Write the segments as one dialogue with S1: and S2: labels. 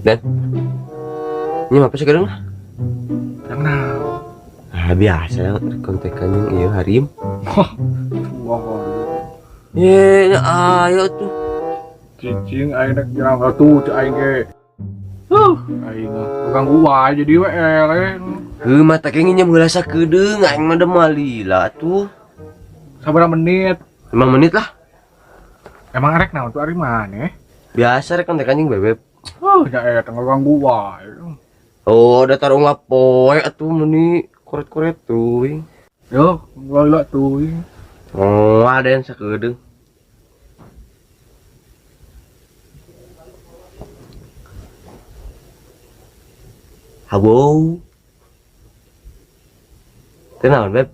S1: Dan ini apa sih kadang?
S2: Yang naon?
S1: Ah, biasa kontekan yang iya harim.
S2: Wah,
S1: Ye, ayo tuh.
S2: Cicing aing rek jerang tuh cek aing ge. Aing mah ganggu wae jadi we eleh.
S1: Heuh, mata ge nginjem heula sakedeung aing mah malila tuh.
S2: Sabaraha menit?
S1: 5 menit lah.
S2: Emang arek naon tuh ari maneh?
S1: Biasa rek kontekan jeung bebeb.
S2: Nya eta ngaganggu wae.
S1: Oh, datar ungap poe atuh meuni koret-koret tuh.
S2: Yo, lala tuh.
S1: Oh, ada yang sakedeung. Habo. Teu naon, Beb?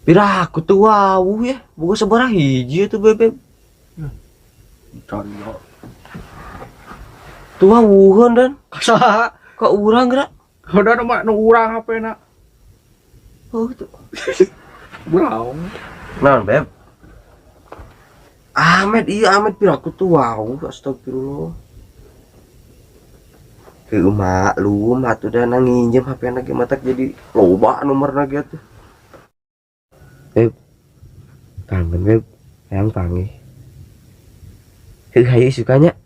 S1: Pira aku tuh wawuh ya, boga sabaraha hiji atuh Beb.
S2: Cari yo.
S1: Tuh wawuheun dan
S2: Kasaha?
S1: Ka urang geura.
S2: Udah nu mah nu urang HP na.
S1: Oh, tuh.
S2: Bulaung.
S1: Naon, Beb? Ahmed, iya Ahmed pira aku tuh wawuh, astagfirullah. Heuh, maklum atuh da nginjem HP na ge matak jadi loba nomorna ge atuh. Beb, kangen Beb, hayang panggih. Heuh, hayu sukanya.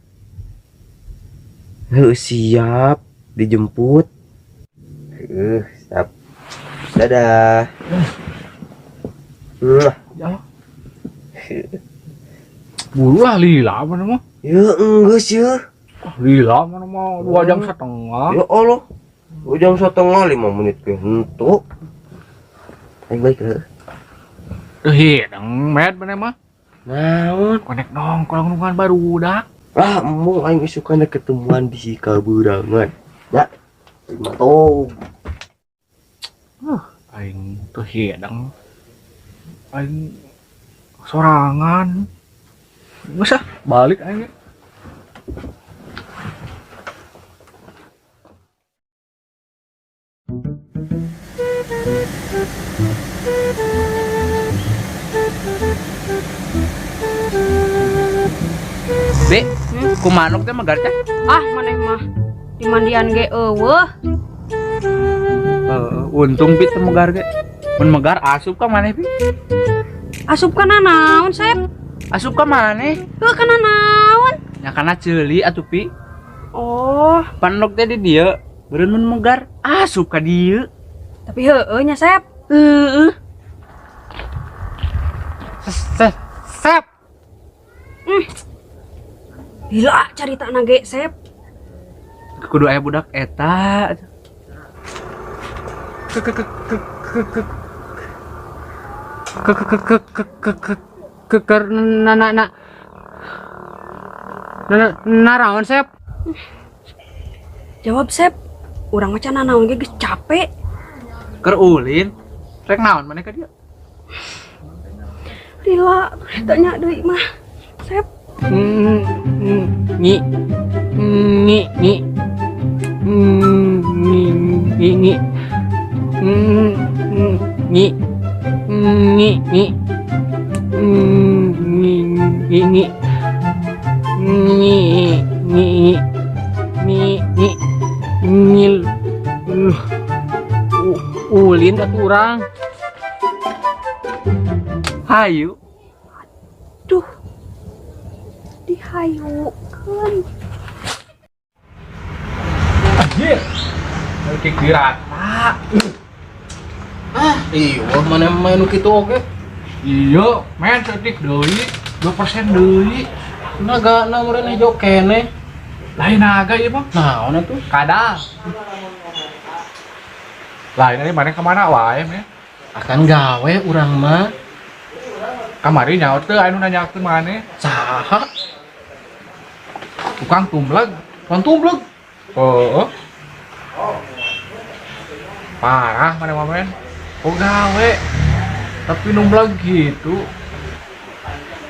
S1: Heuh, siap dijemput. Heuh, siap. Dadah. Mwah.
S2: Ya. Buru lah lila mana mah.
S1: Ya enggeus ya.
S2: Lila mana mah 2 jam setengah.
S1: Ya Allah. 2 jam setengah 5 menit ke hentuk. Aing balik ke.
S2: Hideng med mana mah.
S1: Naon?
S2: Konek nongkrong nungguan barudak.
S1: Lah embung aing isukana ketemuan di Kaburangan. Ya. Lima tong.
S2: Aing teu hideng. Aing sorangan. Geus ah, balik aing.
S3: Bi, kumanuk teh megar teh?
S4: Ah, maneh mah di mandian ge eueuh.
S3: Heeh, untung Bi teu megar ge. Mun megar asup ka maneh Bi?
S4: Asup kana naon, Sep?
S3: Asup ka maneh?
S4: Heuh, kana naon?
S3: Nya kana ceuli atuh Pi.
S4: Oh,
S3: Panok teh di dieu, beureun mun megar asup ka dieu.
S4: Tapi heueuh nya, Sep.
S3: Heeh. Sep.
S4: Gila carita na ge, Sep.
S3: Kudu aya budak eta. Ke ke ke ke ke ke ke ke ke ke ke ke ke ke na na na na naraon, Sep?
S4: Jawab, Sep. Urang mah can nanaon ge geus capek.
S3: Keur ulin. Rek naon maneh ka dieu?
S4: Lila, tanya deui mah. Sep.
S3: Ngi ngi ngi ngi ngi ngi ngi ngi ngi ngi ngi ngi ngi ngi ngi ngi ngil ulin atuh urang. Hayu.
S4: Duh. Dihayukeun.
S2: Anjir. Leutik dirata.
S5: Ah, iya, mana main nu kitu oge.
S2: Iya, men leutik deui, 2% deui.
S5: Naga na meureun hejo keneh.
S2: Lain naga ieu mah.
S5: Naon atuh?
S2: Kadal. Lain ari maneh ka mana wae, men?
S5: Akan gawe urang mah.
S2: Kamari nyaho teu anu nanyakeun maneh.
S5: Saha?
S2: Tukang tumleg.
S5: Tukang tumleg?
S2: Heeh. Parah maneh mah, men. Oh gawe. Tapi numleg gitu.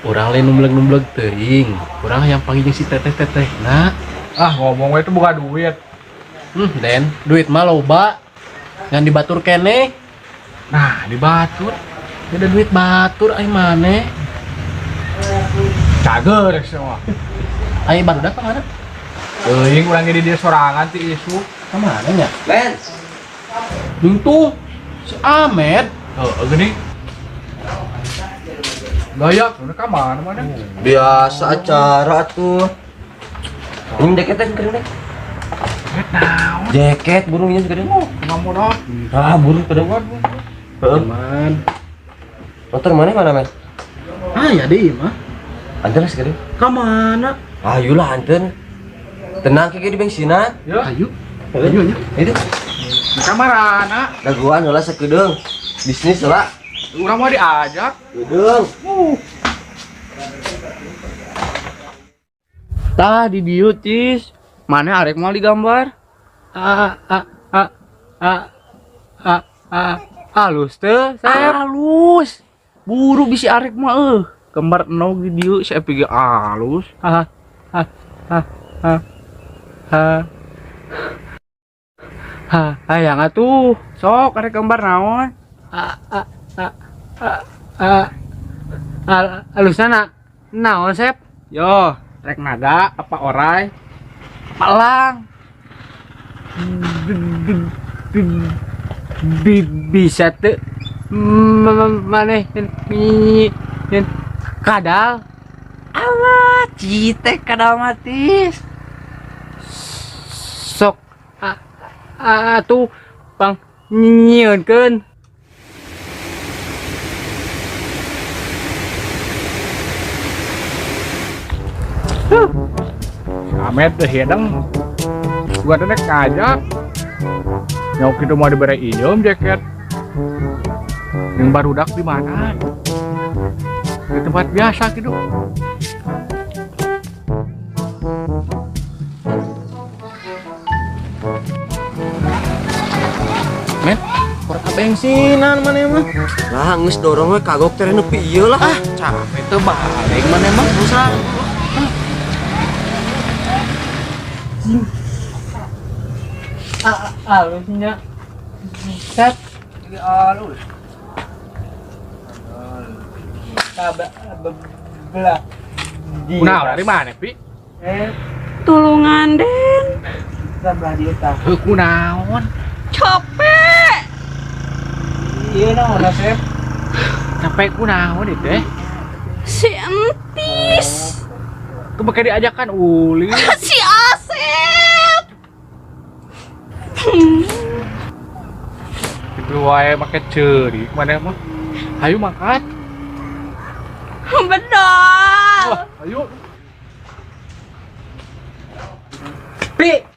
S5: Urang lain numleg-numleg teuing. Urang hayang panggil jeung si teteh-tetehna.
S2: Ah, ngomong we itu bukan duit.
S5: Den, duit mah loba. Ngan dibatur keneh.
S2: Nah, dibatur.
S5: Beda duit batur ai maneh.
S2: Cager semua.
S5: Ayo barudak ka mana?
S2: Teuing urang ge di dieu sorangan ti isuk.
S5: Ka mana nya?
S1: Men.
S5: Tuh si Ahmed.
S2: Heeh geuning. Gaya, mana ka mana mana?
S1: Biasa acara tuh. Ini jaketnya kering deh.
S2: Naon?
S1: Jaket burung ini kering.
S2: Nggak modal.
S1: Ah, burung kering. Heeh.
S5: Cuman
S1: Motor mana mana, men?
S5: ah ya deh mah.
S1: Anter lah sekali.
S5: Ka mana?
S1: Ayolah anter. Tenang kayak di bensinan.
S2: Ya,
S5: Ayo. Ayo ayo.
S1: Itu
S2: kamarana.
S1: daguan heula sakedeung. Bisnis heula.
S2: Urang mau diajak.
S1: Kedeung.
S3: Tah di dieu tis. Mana arek mau digambar?
S6: A a a a a a halus teu, Sep.
S3: Halus. Buru bisi arek mah eueuh. Gambar enog di dieu si Epi ge halus.
S6: A a a a a ha hayang atuh.
S3: Sok arek gambar naon?
S6: A a a a a a halusna na naon, Sep?
S3: Yo, rek naga apa orai? Apa elang?
S6: Bisa teu maneh nyin kadal?
S3: Alah, citek kadal matis.
S6: Sok atuh pang nyieunkeun.
S2: Si Ahmed teh hideng. Gua teh ngajak. Nyok itu mau diberi inyum jaket. Yang barudak di mana? Di tempat biasa gitu.
S5: Men, korek bensinan mana mah?
S1: Lah geus dorong we kagok teh nepi ieu lah.
S5: Ah, capek teu balik mana mah susah.
S6: Halusnya, Sep.
S3: Halus.
S6: Belah.
S2: Kunaon dari mana, Pi?
S4: Tulungan, Den.
S2: Heuh, kunaon?
S4: Capek.
S6: Iya naon, Sep?
S2: Capek kunaon itu teh?
S4: Si Entis.
S2: Kebeke diajakan ulin.
S4: Si Asep.
S2: Itu wae make ceurik mana mah. Ayo makan.
S4: Bedol.
S2: Wah, ayo.
S6: Pi.